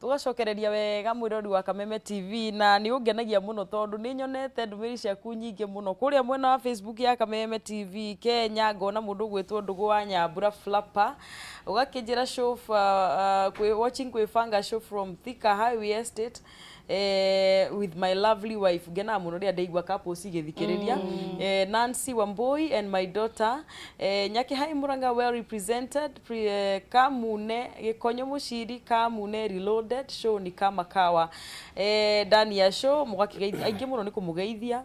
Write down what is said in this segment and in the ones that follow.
Tũgacokereria wega mwĩrori wa Kameme TV, na nĩ ũngenagia mũno tondũ nĩ nyonete ndũmĩrĩri ciaku nyingĩ mũno kũrĩa mwena wa Facebook ya Kameme TV Kenya. Ngona mũndũ ũgwĩtwo Ndũgũ wa Nyambura Flapper, ũgakĩnjĩra show, watching Kwĩbanga show from Thika Highway Estate with my lovely wife. Ngenaga mũno rĩrĩa ndaigua couples igĩthikĩrĩria. Nancy Wambui and my daughter, Nyakĩhai Murang'a well represented. Kamune Gĩkonyo Mũciri Kamune Reloaded show ni kama kawa, ndani ya show mũgakĩgeithia aingĩ mũno, nĩ kũmũgeithia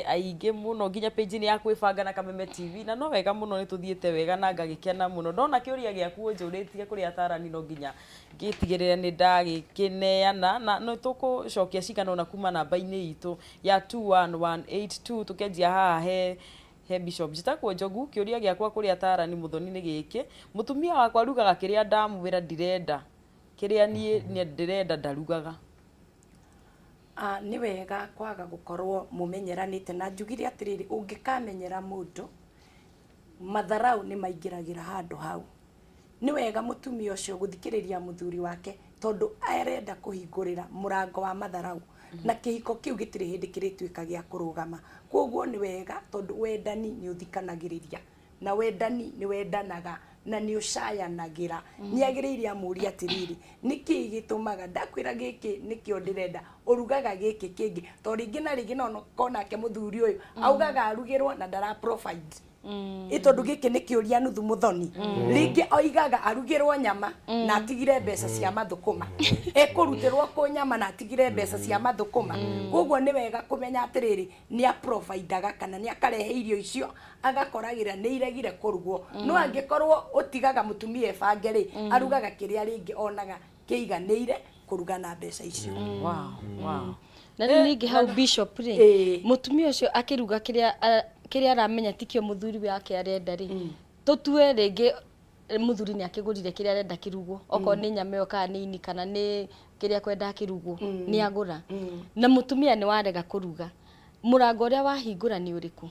aingĩ mũno nginya page-inĩ ya Kwĩbanga na Kameme TV. Na no wega mũno, nĩ tũthiĩte wega na ngagĩkena mũno ndona kĩũria gĩaku ũnjũrĩtie kũrĩ atarani, no nginya ngĩtigĩrĩre nĩ ndagĩkĩneana, na nĩ tũkũcokia cigana ũna kuma namba-inĩ itũ ya 21182. Tũkĩanjia haha he Bishop. Njĩtagwo Njogu, kĩũria gĩakwa kũrĩ atarani Mũthoni nĩ gĩkĩ: mũtumia wakwa arugaga kĩrĩa ndamwĩra ndirenda, kĩrĩa niĩ ndĩrenda ndarugaga. Ah, nĩ wega kwaga gũkorwo mũmenyeranĩte, na njugire atĩrĩrĩ, ũngĩkamenyera mũndũ, matharau nĩ maingĩragĩra handũ hau. Nĩ wega mũtumia ũcio gũthikĩrĩria mũthuri wake, tondũ arenda kũhingũrĩra mũrango wa matharau, na kĩhiko kĩu gĩtirĩ hĩndĩ kĩrĩtuĩka gĩa kũrũgama. Koguo nĩ wega, tondũ wendani nĩ ũthikanagĩrĩria, na wendani nĩ wendanaga na nĩ ũcayanagĩra. Nĩ agĩrĩire amũrie atĩrĩrĩ, nĩkĩĩ gĩtũmaga ndakwĩra gĩkĩ nĩkĩo ndĩrenda, ũrugaga gĩkĩ kĩngĩ? Tondũ rĩngĩ na rĩngĩ no konake mũthuri ũyũ augaga arugĩrwo na ndara provide. Ĩ tondũ gĩkĩ nĩ kĩũria nuthu mũthoni, rĩngĩ oigaga arugĩrwo nyama na atigire mbeca cia mathũkũma, ekũrutĩrwo kũ nyama na atigire mbeca cia mathũkũma? Koguo nĩ wega kũmenya atĩrĩrĩ, nĩ aprovidaga kana nĩ akarehe irio icio agakoragĩra nĩ iregire kũrugwo. No angĩkorwo ũtigaga mũtumia ebange rĩ, arugaga kĩrĩa rĩngĩ onaga kĩiganĩire kũruga na mbeca icio. Wow. Na rĩu ningĩ hau, Bishop rĩ, mũtumia ũcio akĩruga kĩrĩa aramenya tikĩo mũthuri wake arenda rĩ, tũtue rĩngĩ mũthuri nĩ akĩgũrire kĩrĩa arenda kĩrugwo, okorwo nĩ nyama ĩyo kana nĩ ini kana nĩ kĩrĩa kwenda kĩrugwo, nĩ agũra, na mũtumia nĩ warega kũruga, mũrango ũrĩa wahingũra nĩ ũrĩkũ?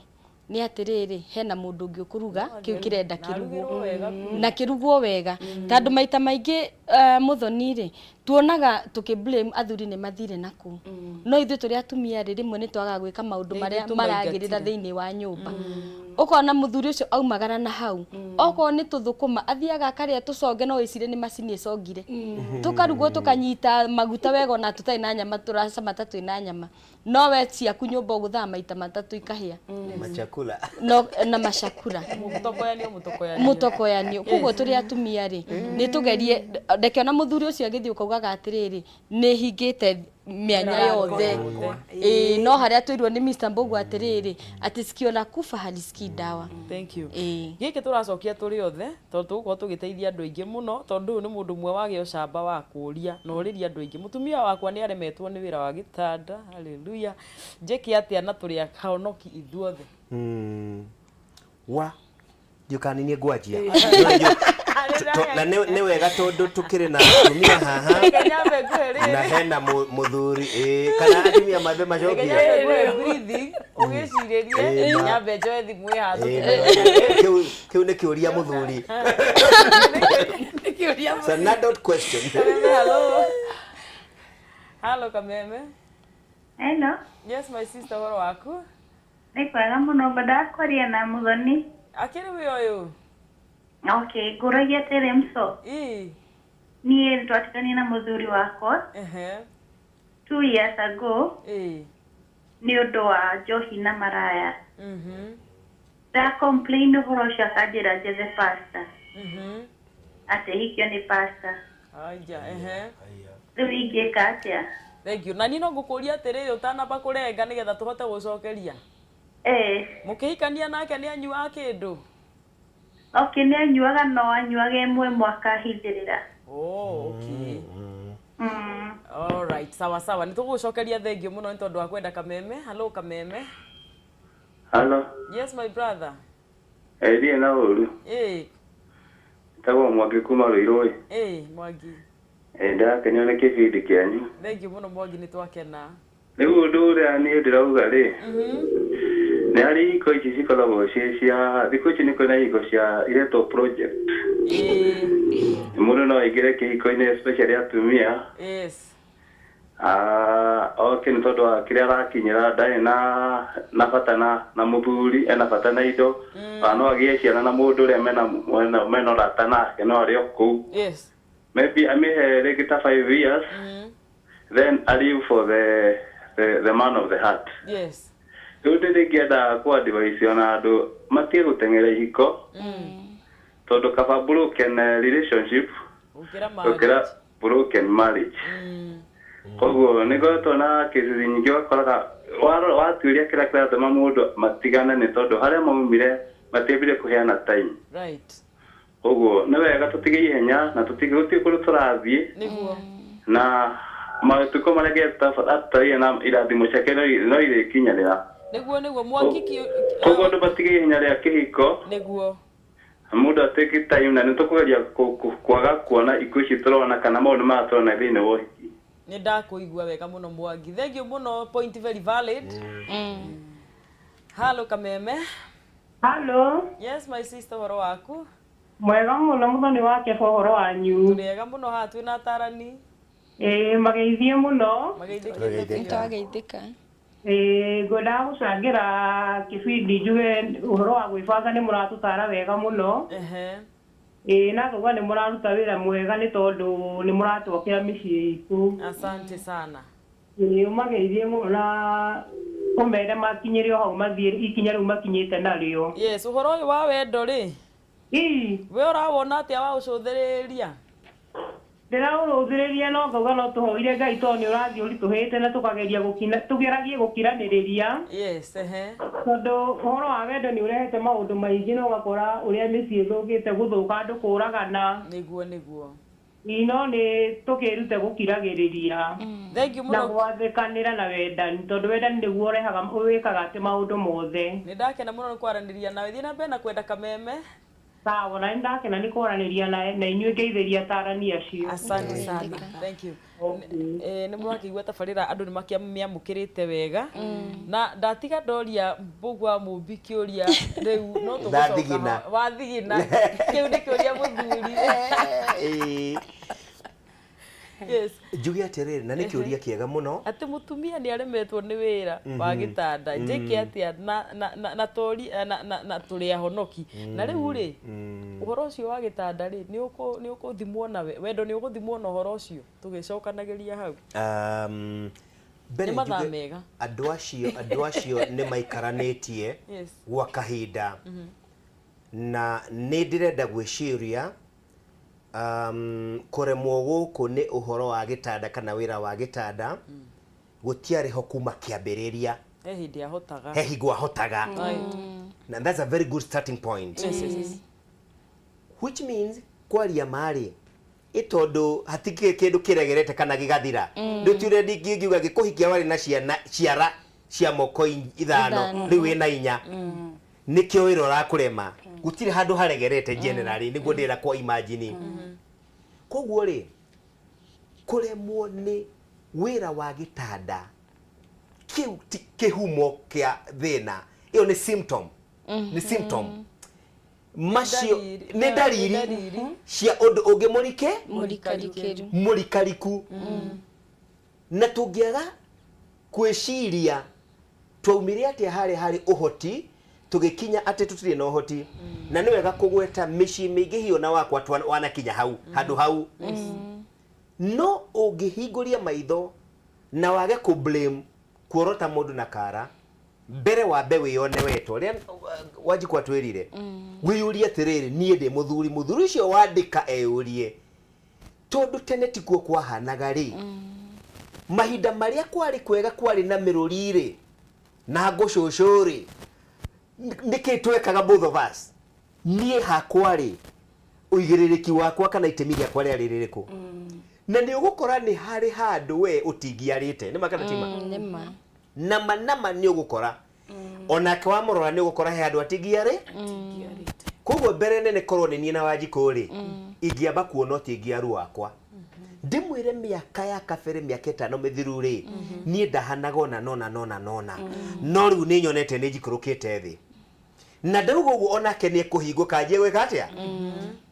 Nĩ atĩrĩrĩ, hena mũndũ ũngĩ ũkũruga kĩu kĩrenda Na kĩrugwo. Arugĩrwo wega biũ. Na kĩrugwo wega, tondũ maita maingĩ, mũthoni rĩ, tuonaga tũkĩ blame athuri nĩ mathire nakũu, no ithuĩ tũrĩ atumia rĩ, rĩmwe nĩ twagaga gwĩka maũndũ Nĩ marĩa ithuĩ maragĩrĩra tũmaingatire. Thĩinĩ wa nyũmba. Ũkona mũthuri ũcio aumagara na hau, okorwo nĩ tũthũkũma athiaga akarĩa tũconge, no wĩcirie nĩ macini ĩcongire, tũkarugwo tũkanyita maguta wega, ona tũtarĩ na nyama tũracama ta twĩna nyama. No we ciaku nyũmba ũgũthaa maita matatũ ikahĩa. Machakula. No, na macakura. Mũtokoyanio, mũtokoyanio. Mũtokoyanio. Koguo tũrĩ atumia rĩ, nĩ tũgerie, reke ona mũthuri ũcio agĩthiĩ ũkaugaga atĩrĩrĩ, nĩ hingĩte mĩanya yothe. Ĩĩ, no harĩa twĩirwo nĩ Mr. Mbogo atĩrĩrĩ, atĩ sikio la kufa halisikii dawa. Thank you. Ĩĩ. Gĩkĩ tũracokia tũrĩ othe, tondũ tũgũkorwo tũgĩteithia andũ aingĩ mũno, tondũ ũyũ nĩ mũndũ ũmwe wagĩa ũcamba wa kũũria na ũrĩria andũ aingĩ. Mũtumia wakwa nĩ aremetwo nĩ wĩra wa gĩtanda, haleluya, njĩke atĩa na tũrĩ ahonoki ithuothe? Wa ndiũkana nĩ niĩ ngwanjia. Na nĩ wega tondũ tũkĩrĩ na atumia haha. Reke nyambe nguhe rĩrĩ. Na hena mũthuri, ĩĩ, kana atumia mambe Reke macokie. nyambe nguhe breathing ũgĩcirĩrie. Ĩĩ, Nyambe njoe thimũ ĩ haha. Kĩu nĩ kĩũria mũthuri. Kĩũria. It's an adult question. Kameme, hello. Hello, Kameme. Hello. Yes, my sister, ũhoro waku? Nĩ kwega mũno, ngwendaga kwaria na Mũthoni. Akĩrĩ wĩ ũyũ. Okay, ngũragia atĩrĩ mso. Niĩ twatiganire na mũthuri wakwa 2 years ago nĩ ũndũ wa njohi na maraya. Nda complain ũhoro ũcio, akanjĩra njethe pastor. Atĩ hikio nĩ pastor. Aja, ehe. Rĩu ingĩka atĩa? Thank you. Na niĩ no ngũkũria atĩrĩrĩ, ũtanamba kũrenga, nĩgetha tũhote gũcokeria. Mũkĩhikania nake nĩ anyuaga kĩndũ? Okay, nĩ anyuaga, no anyuaga ĩmwe mwaka ahithĩrĩra. Oh, okay. Alright, sawa sawa. Nĩ tũgũgũcokeria, thank you mũno nĩ tondũ wa kwenda Kameme. Hello, Kameme. Halo. Yes, my brother. Ndirĩ na ũru. Njĩtagwo Mwangi kuma Ruiru. Ĩĩ, Mwangi. Ndĩrakenio nĩ kĩbindi kĩanyu. Thank you mũno, Mwangi, nĩ twakena. Rĩu ũndũ ũrĩa niĩ ndĩrauga rĩ, nĩ harĩ ihiko ici cikoragwo ciĩ cia thikũ ici, nĩ kwĩna ihiko cia iretwo project. Mũndũ no aingĩre kĩhiko-inĩ, especially atumia. Ah, oke nĩ tondũ wa kĩrĩa arakinyĩra, ndarĩ na bata na mũthuri, ena bata na indo. Ona no agĩe ciana na mũndũ ũrĩa mena ũrata nake, no arĩ o kũu. Maybe amĩhe rĩngĩ ta 5 years, then a live for the man of the heart. Rĩu ndĩ rĩngĩenda kũ advise ona andũ matige gũteng'era ihiko, tondũ kaba broken relationship gũkĩra gũkĩra marriage. Broken marriage. Koguo nĩ ngoretwo na cases nyingĩ, ũgakoraga watuĩria kĩrĩa kĩratũma mũndũ matigane nĩ tondũ harĩa maumire matiambire kũheana time. Koguo nĩ wega tũtige ihenya na tũtige, gũtirĩ kũndũ tũrathiĩ. Na matukũ marĩa Ngai atũtarĩire na irathimo ciake no irĩkinyanĩra. Nĩguo mwaki ki. Koguo andũ matige ihenya rĩa kĩhiko. Mũndũ atake time, na nĩ tũkũgeria kwaga kuona ikuũ ici tũrona kana maũndũ maya tũrona thĩinĩ wa ũhiki. Nĩ ndakũigua wega mũno, Mwangi, thank you mũno, point very valid. Halo, Kameme. Halo. Yes, my sister, ũhoro waku? Mwega mũno, mũthoni wa Keba, ũhoro wanyu? Tũrĩ ega mũno haha, twĩna atarani. Ĩĩ, mageithie mũno. Mageithĩkĩte. Tũgeithĩka. Nĩtwageithĩka. Ĩĩ, ngwendaga gũcangĩra kĩbindi, njuge ũhoro wa gwĩbanga nĩ mũratũtara wega mũno. Ĩĩ, na ngauga nĩ mũraruta wĩra mwega nĩ tondũ nĩ mũratwakĩra mĩciĩ itũ. Asante sana. Ĩĩ, ũmageithie mũno na ũmere makinyĩre o hau mathiĩ ikinya rĩu makinyĩte narĩo. Yes, ũhoro ũyũ wa wendo rĩ, we ũrawona atĩa wa ũcũthĩrĩria? Ndĩraũrũthĩrĩria no ngauga no tũhoire Ngai tondũ nĩ ũrathiĩ ũritũhĩte na tũkageria gũkina, tũgeragie gũkiranĩrĩria. Tondũ ũhoro wa wendo nĩ ũrehete maũndũ maingĩ na ũgakora ũrĩa mĩciĩ ĩthũkĩte, gũthũka, andũ kũragana. Nĩguo. Ĩ, no nĩ tũkĩrute gũkiragĩrĩria Thank you na mũno. Gwathĩkanĩra na wendani, tondũ wendani nĩguo ũrehaga, wĩkaga atĩ maũndũ mothe. Nĩ ndakena mũno nĩ kwaranĩria nawe, thiĩ na mbere na kwenda Kameme. Sawa, na nĩ ndakena nĩ kwaranĩria na inyuĩ, ngeithĩria atarani acio. Asante sana, thank you. Nĩ mũrakĩigua tabarĩra, andũ nĩ makĩmĩamũkĩrĩte wega, na ndatiga ndoria Mbũgua wa Mũmbi kĩũria rĩu no tũgũcoka. Ndathigina. Wathigina, kĩu nĩ kĩũria mũthuri. Yes. Njuge atĩrĩrĩ, na nĩ kĩũria kĩega mũno. Atĩ mũtumia nĩ aremetwo nĩ wĩra wa gĩtanda, njĩke atĩa? Na tori na tũrĩ ahonoki na rĩu rĩ, ũhoro ũcio wa gĩtanda rĩ, nĩ ũkũthimwo na wendo, nĩ ũgũthimwo na ũhoro ũcio tũgĩcokanagĩria hau. Mbere Nĩ mathaa njuge mega. Andũ acio nĩ maikaranĩtie gwa kahinda, na nĩ ndĩrenda gwĩciria kũremwo gũkũ nĩ ũhoro wa gĩtanda kana wĩra wa gĩtanda gũtiarĩ ho kuma kĩambĩrĩria. He hĩndĩ ahotaga. He hingo ahotaga. Na that's a very good starting point, which means kwaria marĩ ĩ tondũ hatikĩrĩ kĩndũ kĩregerete kana gĩgathira. Ndũtwire ndingiuga gĩkũhikia warĩ na ciana ciara cia moko ithano. Ithano. Rĩu wĩna inya, nĩkĩo wĩra ũrakũrema, gũtirĩ handũ haregerete generally, nĩguo ndĩra kwa imagine. Koguo rĩ, kũremwo nĩ wĩra wa gĩtanda kĩu ti kĩhumo kĩa thĩna, ĩyo nĩ symptom, nĩ symptom macio. Ndariri. Nĩ ndariri Ndariri. cia ũndũ ũngĩ mũrike Mũrikarikĩru. Mũrikariku, na tũngĩaga kwĩciria twaumire atĩa harĩa harĩ ũhoti tũgĩkinya atĩ tũtirĩ na ũhoti. Na nĩ wega kũgweta mĩciĩ mĩingĩ hiyo na wakwa wanakinya hau handũ hau, no ũngĩhingũria maitho na wage kũ blame, kuorota mũndũ na kara mbere, wambe wĩyone we ta ũrĩa Wanjikũ atwĩrire, wĩyũrie atĩrĩrĩ, niĩ ndĩ mũthuri, mũthuri ũcio wandĩka eyũrie, tondũ tene tikuo kwahanaga rĩ, mahinda marĩa kwarĩ kwega, kwarĩ na mĩrũri rĩ na ngũcũcũ rĩ, nĩkĩ twekaga both of us? Niĩ hakwa rĩ, ũigĩrĩrĩki wakwa kana itemi rĩakwa rĩarĩ rĩrĩkũ? Na nĩ ũgũkora nĩ harĩ handũ we ũtingiarĩte nĩ ma kana ti ma? Nĩ ma. Nama nama nĩ ũgũkora onake wamũrora nĩ ũgũkora he handũ atingiarĩ. Koguo mbere nene korwo nĩ niĩ na Wanjikũ rĩ, ingĩamba kuona ũtingiaru wakwa, ndĩmwĩre mĩaka ya kabere, mĩaka 5 mĩthiru rĩ, niĩ ndahanaga ona nona nona nona, no rĩu nĩ nyonete nĩ njikũrũkĩte thĩ. Na ndauga ũguo onake nĩ ekũhingũka anjie gwĩka atĩa.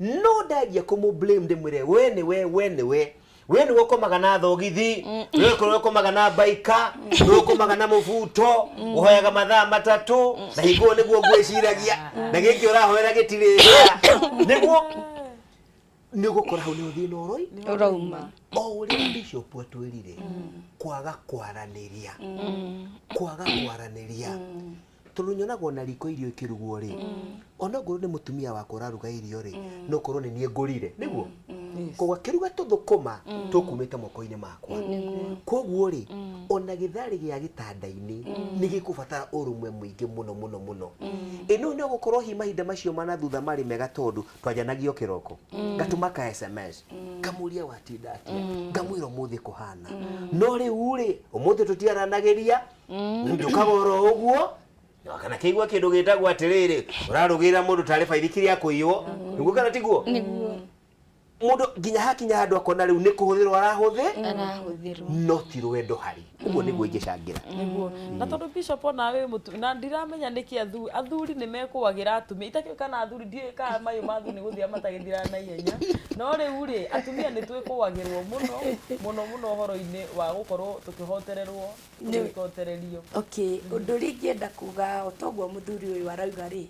No ndanjia kũmũ blame ndĩmwĩre we nĩ we, we nĩ we, we nĩwe ũkomaga na thogithi, we nĩwe ũkomaga na baika, nĩwe ũkomaga na mũbuto, ũhoyaga mathaa 3 na hingo ĩyo nĩguo ngwĩciragia, na gĩkĩ ũrahoera gĩtirĩ hĩa, nĩguo nĩ ũgũkora hau nĩho thĩna ũroi ũrauma. O ũrĩa bishop atwĩrire, kwaga kwaranĩria, kwaga kwaranĩria, tondũ nyonaga ona riko irio ikĩrugwo rĩ, ona ngorwo nĩ mũtumia wakwa ũraruga irio rĩ, no korwo nĩ niĩ ngũrire nĩguo koguo akĩruga tũthũkũma tũkumĩte moko-inĩ makwa. Koguo rĩ, ona gĩtharĩ gĩa gĩtanda-inĩ nĩ gĩkũbatara ũrũmwe mũingĩ mũno mũno mũno. Ĩno no gũkorwo hihi mahinda macio mana thutha marĩ mega, tondũ twanjanagio kĩroko, ngatũma ka SMS, ngamũria watinda atĩa, ngamwĩra ũmũthĩ kũhana. No rĩu rĩ, ũmũthĩ tũtiaranagĩria, njũkaga oro ũguo kana kĩigua kĩndũ gĩtagwo atĩrĩrĩ, ũrarũgĩra mũndũ tarĩ baithikiri ya kũiywo, nĩguo kana tiguo? Nĩguo. Mũndũ nginya hakinya handũ akona rĩu nĩ kũhũthĩrwo arahũthĩ, arahũthĩrwo, no ti rwendo harĩ ũguo nĩguo ingĩcangĩra. Nĩguo, na tondũ bishop ona wĩ mũtu na ndiramenya nĩkĩ athuri nĩ mekũagĩra atumia, itakĩũĩ kana athuri, ndiũĩ kana mayũ ma athuri nĩ gũthira matagĩthiraga na ihenya, no rĩu rĩ, atumia nĩ twĩkũagĩrwo mũno mũno mũno ũhoro-inĩ wa gũkorwo tũkĩhotererwo, tũgĩkotererio. Okay, ũndũ ũrĩa ingĩenda kuga, o toguo mũthuri ũyũ arauga rĩ,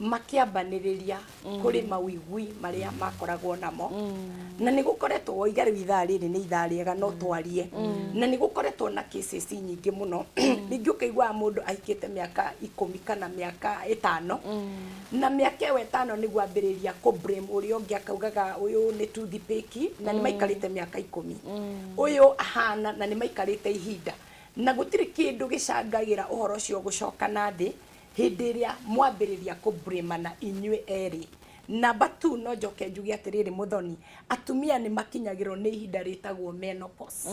makĩambanĩrĩria kũrĩ mawĩigwi marĩa makoragwo namo, na nĩ gũkoretwo woiga rĩu ithaa rĩrĩ nĩ ithaa rĩega no twarie, na nĩ gũkoretwo na cases nyingĩ mũno. Rĩngĩ ũkaiguaga mũndũ ahikĩte mĩaka 10 kana mĩaka 5, na mĩaka ĩyo 5 nĩguo ambĩrĩria kũ blame ũrĩa ũngĩ, akaugaga ũyũ nĩ toothpick, na nĩ maikarĩte mĩaka 10, ũyũ ahana, na nĩ maikarĩte ihinda, na gũtirĩ kĩndũ gĩcangagĩra ũhoro ũcio gũcoka na thĩ hĩndĩ ĩrĩa mwambĩrĩria kũblamana inyuĩ erĩ. Number 2, no njoke njuge atĩrĩrĩ, mũthoni, atumia nĩ makinyagĩrwo nĩ ihinda rĩtagwo menopause.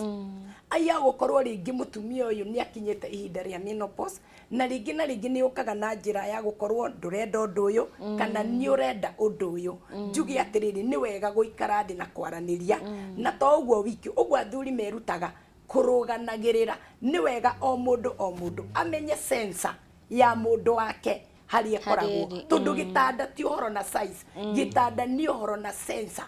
Aya gũkorwo rĩngĩ mũtumia ũyũ nĩ akinyĩte ihinda rĩa menopause, na rĩngĩ na rĩngĩ nĩ ũkaga na njĩra ya gũkorwo ndũrenda ũndũ ũyũ kana nĩ ũrenda ũndũ ũyũ. Njuge atĩrĩrĩ, nĩ wega gũikara thĩ na kwaranĩria, na to ũguo wiki, ũguo athuri merutaga kũrũganagĩrĩra. Nĩ wega o mũndũ o mũndũ amenye sensor ya mũndũ wake harĩa ĩkoragwo, tondũ gĩtanda ti ũhoro na size, gĩtanda nĩ ũhoro na sensor.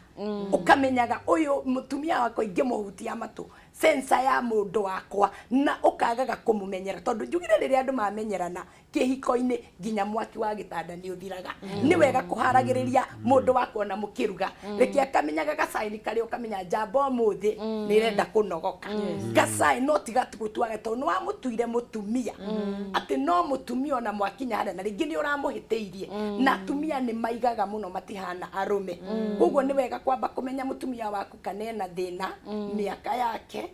Ũkamenyaga ũyũ mũtumia wakwa ingĩmũhutia matũ, sensor ya mũndũ wakwa, na ũkagaga kũmũmenyera, tondũ njugire rĩrĩa andũ mamenyerana kĩhiko-inĩ nginya mwaki wa gĩtanda nĩ ũthiraga. Nĩ wega kũharagĩrĩria mũndũ waku ona mũkĩruga, reke akamenyaga gacaini karĩa ũkamenya njamba ũmũthĩ nĩ ĩrenda kũnogoka gacai, no tiga gũtuaga tondũ nĩ wamũtuire mũtumia, atĩ no mũtumia ona mwakinya harĩa na rĩngĩ nĩ ũramũhĩtĩirie. Na atumia nĩ maigaga mũno, matihana arũme. Koguo nĩ wega kwamba kũmenya mũtumia waku kana ena thĩna mĩaka yake,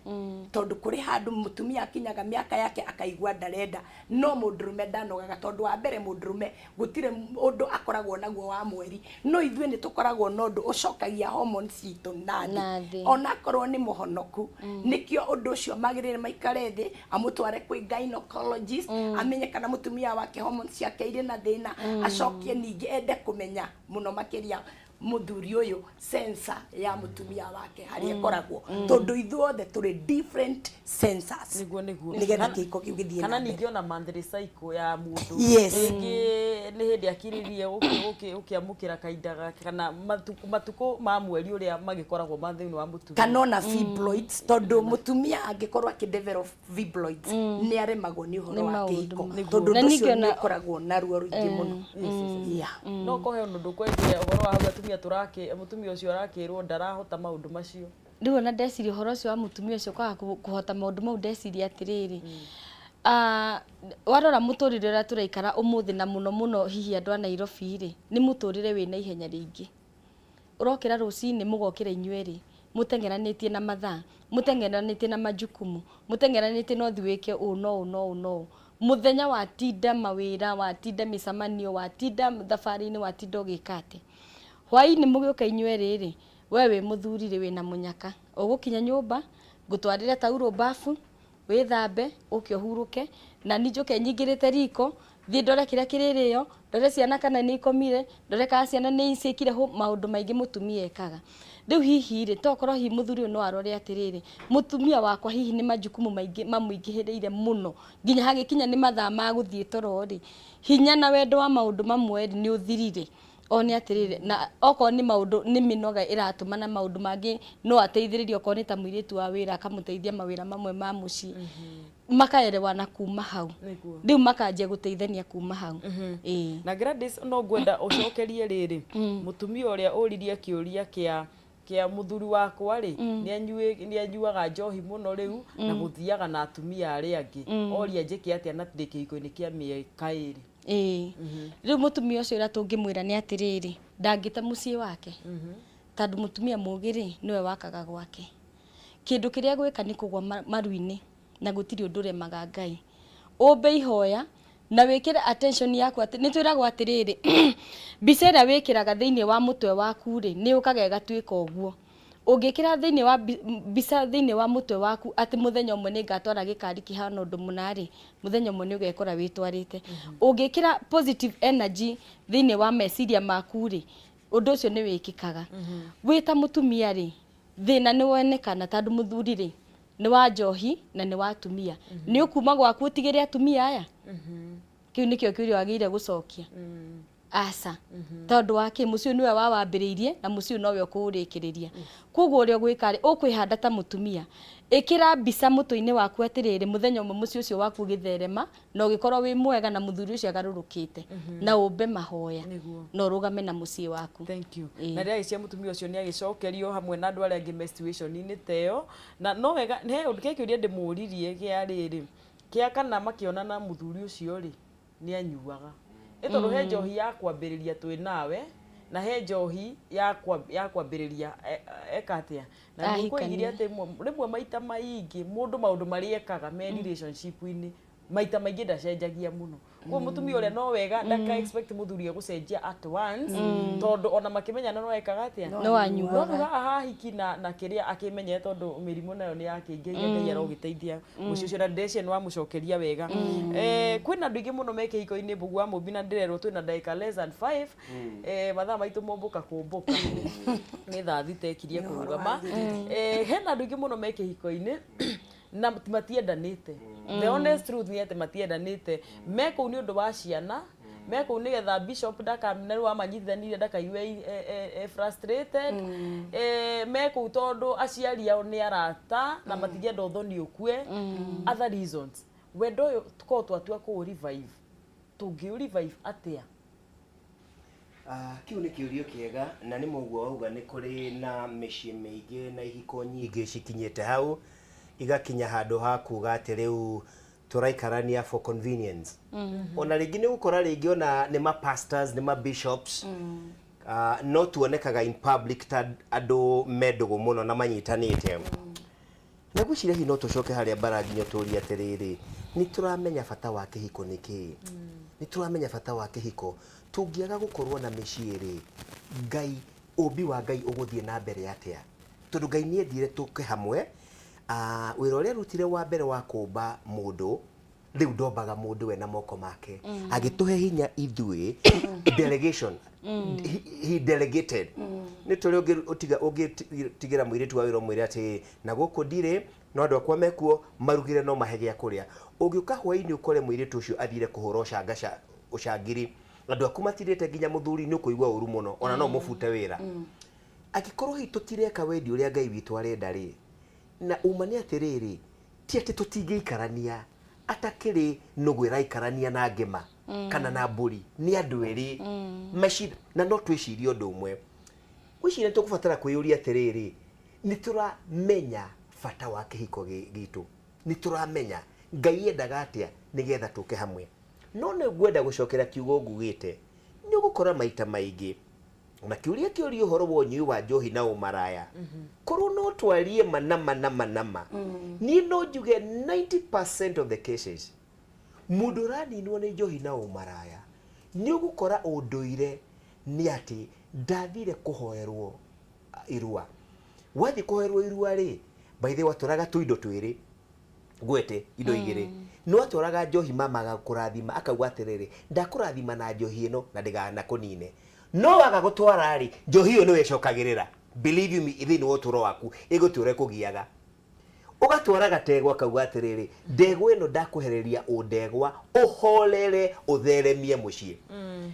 tondũ kũrĩ handũ mũtumia akinyaga mĩaka yake akaigua ndarenda, no mũndũrũme ndanogaga, tondũ wa mbere mũndũrũme gũtirĩ ũndũ akoragwo naguo wa mweri, no ithuĩ nĩ tũkoragwo na ũndũ ũcokagia hormones citũ na thĩ, onakorwo nĩ mũhonoku. Nĩkĩo ũndũ ũcio magĩrĩire maikare thĩ, amũtware kwĩ gynecologist, amenye kana mũtumia wake hormones ciake irĩ na thĩna, acokie ningĩ ende kũmenya mũno makĩria mũthuri ũyũ sensor ya mũtumia wake harĩa ĩkoragwo, tondũ ithuothe tũrĩ different sensors. Nĩguo, nĩguo. Nĩgetha kĩhiko kĩu gĩthiĩ kana na mbere. Ningĩ ona monthly cycle ya mũndũ, rĩngĩ nĩ hĩndĩ akirĩrie gũkĩamũkĩra kahinda gake, kana matukũ ma mweri ũrĩa magĩkoragwo ma thĩinĩ wa mũtumia. Kana ona fibroids, tondũ mũtumia angĩkorwo akĩdevelop fibroids nĩ aremagwo nĩ ũhoro wa kĩhiko, tondũ ũndũ ũcio nĩ ũkoragwo na ruo rũingĩ mũno. No kohe ũndũ kwendia ũhoro wa hau atumia tũrakĩ mũtumia ũcio arakĩrwo ndarahota maũndũ macio. Rĩu ona ndeciria ũhoro ũcio wa mũtumia ũcio kwaga kũhota maũndũ mau, ndeciria atĩrĩrĩ, warora mũtũrĩre ũrĩa tũraikara ũmũthĩ, na mũno mũno hihi andũ a Nairobi rĩ, nĩ mũtũrĩre wĩna ihenya rĩingĩ. Ũrokĩra rũcinĩ, mũgokĩra inyuerĩ mũteng'eranĩtie na mathaa, mũteng'eranĩtie na majukumu, mũteng'eranĩtie no thi wĩke ũũ no ũũ no ũũ no ũũ. Mũthenya watinda mawĩra, watinda mĩcemanio, watinda thabarĩ-inĩ, watinda ũgĩka atĩ hwaĩ-inĩ mũgĩũka inyuerĩ rĩ, we wĩ mũthuri rĩ, wĩna mũnyaka, ũgũkinya nyũmba ngũtwarĩre taurũ bafu, wĩthambe, ũke ũhurũke, na niĩ njũke nyingĩrĩte riko. Thiĩ ndore kĩrĩa kĩrĩrĩo, ndore ciana kana nĩ ikomire, ndore kana ciana nĩ ciĩkire maũndũ maingĩ mũtumia ekaga. Rĩu hihi rĩ, tokorwo hihi mũthuri ũyũ no arore atĩrĩrĩ, mũtumia wakwa hihi nĩ majukumu maingĩ mamũingĩhĩrĩire mũno, nginya hagĩkinya nĩ mathaa ma gũthiĩ toro rĩ, hinya na wendo wa maũndũ mamwe rĩ, nĩ ũthirire. One atĩrĩrĩ, na okorwo nĩ maũndũ nĩ mĩnoga ĩratũma na maũndũ mangĩ no ateithĩrĩrie okorwo nĩ ta mũirĩtu wa wĩra akamũteithia mawĩra mamwe ma mũciĩ. Makaerewana kuma hau. Rĩu makanjia gũteithania kuma hau. Ĩĩ. Na Gladys no ngwenda ũcokerie rĩrĩ, mũtumia ũrĩa ũririe kĩũria kĩa kĩa mũthuri wakwa rĩ, nĩ anyuaga njohi mũno rĩu na gũthiaga na atumia arĩa angĩ, oria njĩke atĩa na ndĩ kĩhiko-inĩ kĩa mĩaka ĩrĩ. Ĩĩ. Rĩu mũtumia ũcio ũrĩa tũngĩmwĩra nĩ atĩrĩrĩ, ndangĩte mũciĩ wake, tondũ mũtumia mũgĩ rĩ, nĩwe wakaga gwake. Kĩndũ kĩrĩa egwĩka nĩ kũgwa maru-inĩ na gũtirĩ ũndũ ũremaga Ngai. Ũmbe ihoya na wĩkĩre attention yaku atĩ, nĩ twĩragwo atĩrĩrĩ, mbica ĩrĩa wĩkĩraga thĩinĩ wa mũtwe waku rĩ, nĩ yũkaga ĩgatuĩka ũguo. Ũngĩkĩra thĩinĩ wa mbica thĩinĩ wa mũtwe waku atĩ mũthenya ũmwe nĩ ngatwara gĩkari kĩhana ũndũ mũna rĩ, mũthenya ũmwe nĩ ũgekora wĩtwarĩte. Ũngĩkĩra positive energy thĩinĩ wa meciria maku rĩ, ũndũ ũcio nĩ wĩkĩkaga. Wĩ ta mũtumia rĩ, thĩna nĩ wonekana tondũ mũthuri rĩ, nĩ wa njohi na nĩ wa atumia. Nĩ ũkuma gwaku ũtigĩre atumia aya? Kĩu nĩkĩo kĩũria wagĩrĩire gũcokia. Aca. Tondũ wa kĩ? Mũciĩ ũyũ nĩwe wawambĩrĩirie na mũciĩ ũyũ nowe ũkũũrĩkĩrĩria. Koguo ũrĩa ũgwĩka rĩ, ũkwĩhanda ta mũtumia. Ĩkĩra mbica mũtwe-inĩ waku atĩrĩrĩ, mũthenya ũmwe mũciĩ ũcio waku ũgĩtherema na ũgĩkorwo wĩ mwega na mũthuri ũcio agarũrũkĩte. Na ũmbe mahoya na ũrũgame na mũciĩ waku. Thank you. Na ndĩragĩciria mũtumia ũcio nĩ agĩcokerio hamwe na andũ arĩa angĩ me situation-inĩ ta ĩyo. Na no wega, he ũndũ, he kĩũria ndĩmũririe kĩa rĩrĩ, kĩa kana makĩonana mũthuri ũcio rĩ, nĩ anyuaga. Nĩ tondũ he njohi ya kwambĩrĩria twĩ nawe, na he njohi ya ya kwambĩrĩria eka atĩa. Na nĩ ũkũigire atĩ rĩmwe maita maingĩ mũndũ maũndũ marĩa ekaga me relationship -inĩ, maita maingĩ ndacenjagia mũno. Koguo mũtumia ũrĩa no wega ndaka expect mũthuri egũcenjia at once, tondũ ona makĩmenyana no ekaga atĩa? No anyuaga. No rĩu haha hahiki na na kĩrĩa akĩmenyete tondũ mĩrimũ nayo nĩ yakĩingĩrire, Ngai arogĩteithia mũciĩ ũcio na ndĩreciria nĩ wamũcokeria wega. Kwĩna andũ aingĩ mũno me kĩhiko-inĩ Mbũgũ wa Mũmbi na ndĩrerwo twĩna ndagĩka less than 5. Mathaa maitũ mombũka kũmbũka nĩ thaa thita ĩkirie kũrũgama. Hena andũ aingĩ mũno me kĩhiko-inĩ na matiendanĩte. The honest truth nĩ atĩ matiendanĩte. Me kũu nĩ ũndũ wa ciana, me kũu nĩgetha bishop ndaka na rĩu amanyitithanirie ndakaigue e frustrated. Me kũu tondũ aciari ao nĩ arata na matingĩenda ũthoni ũkue. Other reasons. Wendo ũyũ tũkorwo twatua kũũ revive, tũngĩ revive atĩa? Ah, kĩu nĩ kĩũrio kĩega na nĩ mũguo wauga nĩ kũrĩ na mĩciĩ mĩingĩ na ihiko nyingĩ cikinyĩte hau igakinya handũ ha kuga atĩ rĩu tũraikarania for convenience. Ona rĩngĩ nĩ ũgũkora rĩngĩ ona nĩ ma pastors nĩ ma bishops, no tuonekaga in public ta andũ me ndũgũ mũno na manyitanĩte. Na ngwĩciria hihi no tũcoke harĩa mbara nginya tũrie atĩrĩrĩ, nĩ tũramenya bata wa kĩhiko nĩ kĩĩ? Nĩ tũramenya bata wa kĩhiko? Tũngĩaga gũkorwo na mĩciĩ rĩ, Ngai, ũmbi wa Ngai ũgũthiĩ na mbere atĩa? Tondũ Ngai nĩ endire tũke hamwe, wĩra ũrĩa arutire wa mbere wa kũmba mũndũ, rĩu ndombaga mũndũ we na moko make, agĩtũhe hinya ithuĩ, delegation, he delegated. Nĩ tũrĩ ũngĩ ũngĩtigĩra mũirĩtu wa wĩra ũmwĩre atĩ na gũkũ ndirĩ no andũ akwa mekuo marugĩre no mahe gĩa kũrĩa. Ũngĩũka hwainĩ ũkore mũirĩtu ũcio athire kũhũra ũcangaca ũcangiri, andũ aku matirĩte nginya mũthuri, nĩ ũkũigua ũru mũno ona no mũbute wĩra. Angĩkorwo hihi tũtireka wendi ũrĩa Ngai witũ arenda rĩ, na uma nĩ atĩrĩrĩ, ti atĩ tũtingĩikarania atakĩrĩ nũgũ ĩraikarania na ngĩma kana na mbũri, nĩ andũ erĩ na no twĩcirie ũndũ ũmwe. Ngwĩciria nĩ tũkũbatara kwĩyũria atĩrĩrĩ, nĩ tũramenya bata wa kĩhiko gitũ? Nĩ tũramenya Ngai endaga atĩa nĩgetha tũke hamwe? No nĩ ngwenda gũcokera kiugo ngugĩte, nĩ ũgũkora maita maingĩ na kĩũria kĩũria ũhoro wa ũnyui wa njohi na ũmaraya, korwo no twarie ma na ma na ma na ma, niĩ no njuge 90% of the cases mũndũ ũraninwo nĩ njohi na ũmaraya nĩ ũgũkora ũndũire nĩ atĩ ndathire kũhoerwo irua. Wathiĩ kũhoerwo irua rĩ, by the way watũraga tũindo twĩrĩ, ngwete indo igĩrĩ. Nĩ watwaraga njohi mama agakũrathima akauga atĩrĩrĩ, ndakũrathima na njohi ĩno na ndĩganakũnine. No waga gũtwara rĩ, njohi ĩyo nĩwe ĩcokagĩrĩra. Believe you me, thĩinĩ wa ũtũũro waku ĩgũtũũra ĩkũgiaga. Ũgatwara gategwa akauga atĩrĩrĩ, ndegwa ĩno ndakũhereria ũndegwa ũhorere ũtheremie mũciĩ.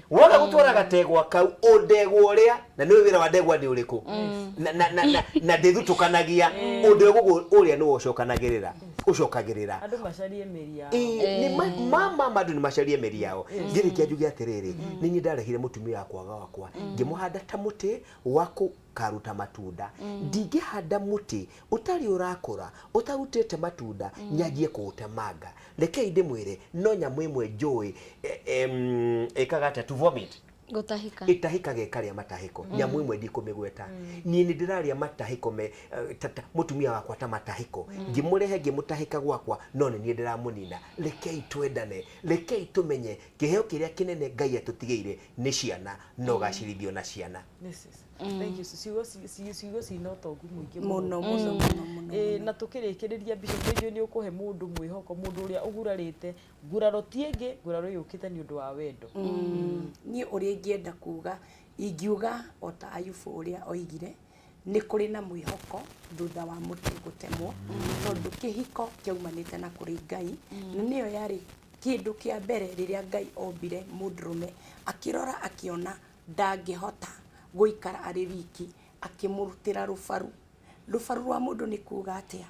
Waga gũtwara gategwa kau ũndegwa ũrĩa, na nĩũĩ wĩra wa ndegwa nĩ ũrĩkũ, na, na, na, na, na ndĩthutũkanagia, ũndegwa ũguo ũrĩa nĩwe ũcokanagĩrĩra, ũcokagĩrĩra. Andũ macarie mĩri yao. Ĩĩ, nĩ ma, ma, ma, ma andũ nĩ macarie mĩri yao. Ngĩrĩkia njuge atĩrĩrĩ, nĩ niĩ ndarehire mũtumia wakwa gwakwa, ngĩmũhanda ta mũtĩ wa kũkaruta matunda. Ndingĩhanda mũtĩ ũtarĩ ũrakũra, ũtarutĩte matunda, nyanjie kũũtemanga. Rekei ndĩmwĩre, no nyamũ ĩmwe njũĩ ĩkaga atĩa? To vomit. Gũtahĩka. Ĩtahĩkaga ĩkarĩa matahĩko. Nyamũ ĩmwe ndikũmĩgweta. Niĩ nĩ ndĩrarĩa matahĩko me, ta, ta, mũtumia wakwa ta matahĩko. Ngĩmũrehe ngĩmũtahĩka gwakwa, no nĩ niĩ ndĩramũnina. Rekei twendane, rekei tũmenye kĩheo kĩrĩa kĩnene Ngai atũtigĩire nĩ ciana, na ũgacĩrithio na ciana. This is- Thank you. Ciugo ciugo cina ũtongu mũingĩ Mũno, mũno, mũno, mũno. Ĩĩ, na tũkĩrĩkĩrĩria Bishop nĩ njũĩ nĩ ũkũhe mũndũ mwĩhoko, mũndũ ũrĩa ũgurarĩte nguraro ti ĩngĩ, nguraro yũkĩte nĩ ũndũ wa wendo. Niĩ ũrĩa ingĩenda kuga, ingiuga o ta Ayubu ũrĩa oigire, nĩ kũrĩ na mwĩhoko thutha wa mũtĩ gũtemwo, tondũ kĩhiko kĩaumanĩte na kũrĩ Ngai, na nĩyo yarĩ kĩndũ kĩa mbere rĩrĩa Ngai ombire mũndũrũme, akĩrora akĩona ndangĩhota gũikara arĩ wiki, akĩmũrutĩra rũbaru. Rũbaru rwa mũndũ nĩ kuga atĩa?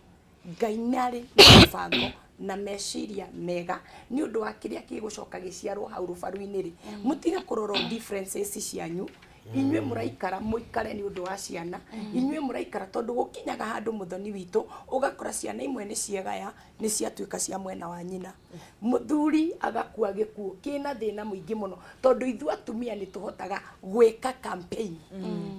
Ngai nĩ arĩ na mũbango na meciria mega nĩ ũndũ wa kĩrĩa gĩgũcoka gĩciarwo hau rũbaru-inĩ rĩ, mũtige kũrora o differences cianyu, inyuĩ mũraikara mũikare nĩ ũndũ wa ciana, inyuĩ mũraikara tondũ gũkinyaga handũ mũthoni witũ ũgakora ciana imwe nĩ ciegaya nĩ ciatuĩka cia mwena wa nyina. Mũthuri agakua gĩkuũ kĩna thĩna mũingĩ mũno tondũ ithuĩ atumia nĩ tũhotaga gwĩka campaign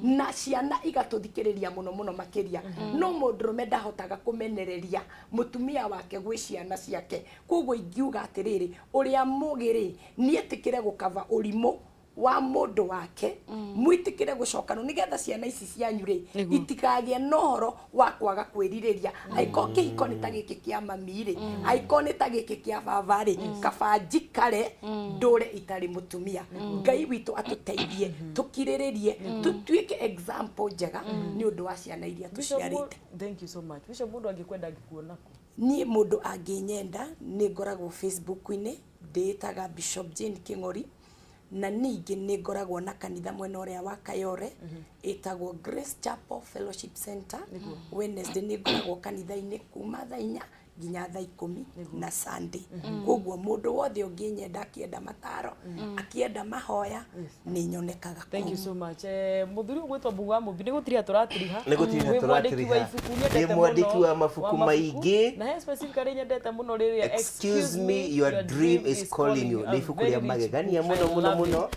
na ciana igatũthikĩrĩria mũno mũno makĩria, no mũndũrũme ndahotaga kũmenereria mũtumia wake gwĩ ciana ciake. Koguo ingiuga atĩrĩrĩ, ũrĩa mũgĩ rĩ, nĩ etĩkĩre gũkaba ũrimũ wa mũndũ wake, mwĩtĩkĩre gũcokanwo nĩgetha ciana ici cianyu rĩ itikagĩe na ũhoro wa kwaga kwĩrirĩria. Angĩkorwo kĩhiko nĩ ta gĩkĩ kĩa mami rĩ, angĩkorwo nĩ ta gĩkĩ kĩa baba rĩ, kaba njikare ndũre itarĩ mũtumia. Ngai witũ atũteithie tũkirĩrĩrie, tũtuĩke example njega nĩ ũndũ wa ciana iria Bishop, tũciarĩte. Thank you so much. Bishop, mũndũ angĩkwenda angĩkuona kũ? Niĩ mũndũ angĩnyenda nĩ ngoragwo Facebook-inĩ, ndĩĩtaga Bishop Jane Kĩng'ori. Na ningĩ nĩ ngoragwo na kanitha mwena ũrĩa wa Kayore ĩtagwo Grace Chapel Fellowship Center. Wednesday nĩ ngoragwo kanitha-inĩ kuma thaa 4 nginya thaa 10 na Sunday. Koguo mũndũ wothe ũngĩnyenda akĩenda mataro, akĩenda mahoya, nĩ nyonekaga Thank you so much. Mũthuri ũgwĩtwo Mbũgũ wa Mũmbi, nĩ gũtiriha tũratiriha. Nĩ gũtiriha Wĩ mwandĩki wa tũratiriha. ibuku nyendete Ndĩ mwandĩki mũno, wa mabuku maingĩ. Na he specifically nyendete mũno rĩrĩa Excuse me, your dream is calling you. Nĩ ibuku rĩa magegania mũno mũno mũno.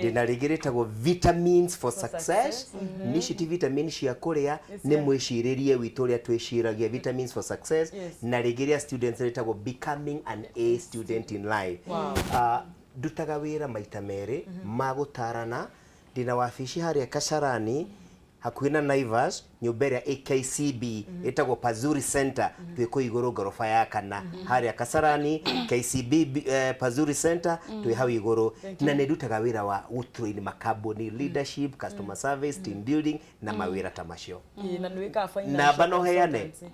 Ndĩna rĩngĩ rĩtagwo Vitamins for Success. Nĩ ici ti vitamin cia kũrĩa, nĩ mwĩcirĩrie witũ ũrĩa twĩciragia, Vitamins for Success. Na rĩngĩ rĩa students rĩtagwo Becoming an A Student in Life. Ndutaga wĩra maita merĩ ma gũtarana, ndĩna wabici harĩa Kasarani hakuhĩ na Naivas, nyũmba ĩrĩa ĩ KCB ĩtagwo Pazuri Center, twĩ kũu igũrũ ngoroba ya kana harĩa Kasarani KCB Pazuri Center twĩ hau igũrũ. Na nĩ ndutaga wĩra wa gũ train makambuni, leadership, customer service, team building na mawĩra ta macio. Ĩĩ, na nĩ wĩkaga financial Namba no heane? consultancy.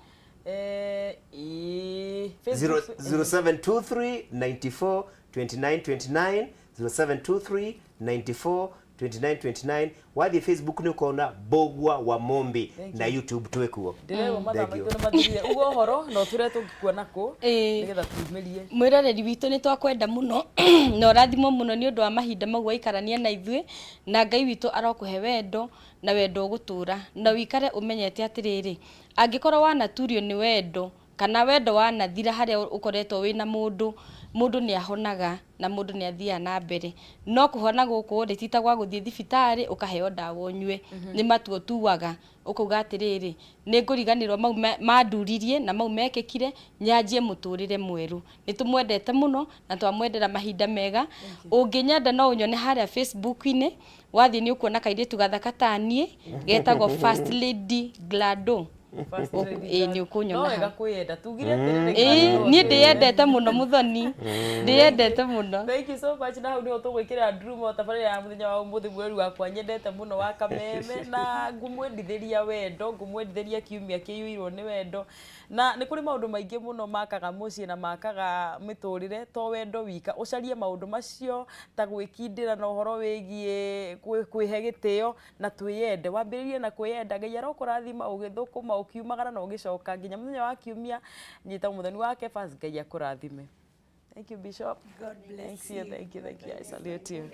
Ĩĩ, Zero, Facebook. 0723 94 29 29, 0723 94 29 29. Wathiĩ Facebook nĩ ũkona Mbũgua wa Mumbi, na YouTube twĩ kuo. Ndĩrerwo mathaa Thank you. maitũ nĩ mathirire. Uga ũhoro na ũtwĩre tũngĩkuona kũ nĩgetha tumĩrie. Mwĩroreri witũ, nĩ twakwenda mũno na ũrathimwo mũno nĩ ũndũ wa mahinda mau waikarania na ithuĩ, na Ngai witũ arokũhe wendo na wendo ũgũtũra, na ũikare ũmenyete atĩrĩrĩ, angĩkorwo wanaturio nĩ wendo kana wendo wanathira harĩa ũkoretwo wĩna mũndũ, mũndũ nĩ ahonaga na mũndũ nĩ athiaga na mbere. No kũhona gũkũ rĩ, ti ta gwa gũthiĩ thibitarĩ ũkaheo ndawa ũnyue, nĩ matua ũtuaga ũkauga atĩrĩrĩ, nĩ ngũriganĩrwo mau manduririe na mau mekĩkire, nyanjie mũtũrĩre mwerũ. Nĩ tũmwendete mũno na twamwendera mahinda mega. Ũngĩnyenda no ũnyone harĩa Facebook-inĩ, wathiĩ nĩ ũkuona kairĩtu gathaka ta niĩ, getagwo First Lady Glado. First lady Ĩĩ, nĩ ũkũnyona No wega hau. kwĩyenda tugire atĩrĩrĩ. Ĩĩ, niĩ ndĩyendete mũno Mũthoni, ndĩyendete mũno. Thank you so much. Na hau niho tũgwĩkĩra ndurumo tabarĩra ya mũthenya wa ũmũthĩ, mweri wakwa nyendete mũno wa Kameme, na ngũmwendithĩria wendo, ngũmwendithĩria kiumia kĩiyũirwo nĩ wendo. Na nĩ kũrĩ maũndũ maingĩ mũno makaga mũciĩ na makaga mĩtũrĩre, to wendo wika. Ũcarie maũndũ macio ta gwĩkindĩra na ũhoro wĩgiĩ kwĩhe gĩtĩo na twĩyende. Wambĩrĩrie na kwĩyenda. Ngai arokũrathima ũgĩthũkũma, ũkiumagara na ũgĩcoka nginya mũthenya wa kiumia. Nyita mũthoni wa Kefas, Ngai akũrathime. Thank you, Bishop. God bless Thank you, thank you, thank you. I salute you.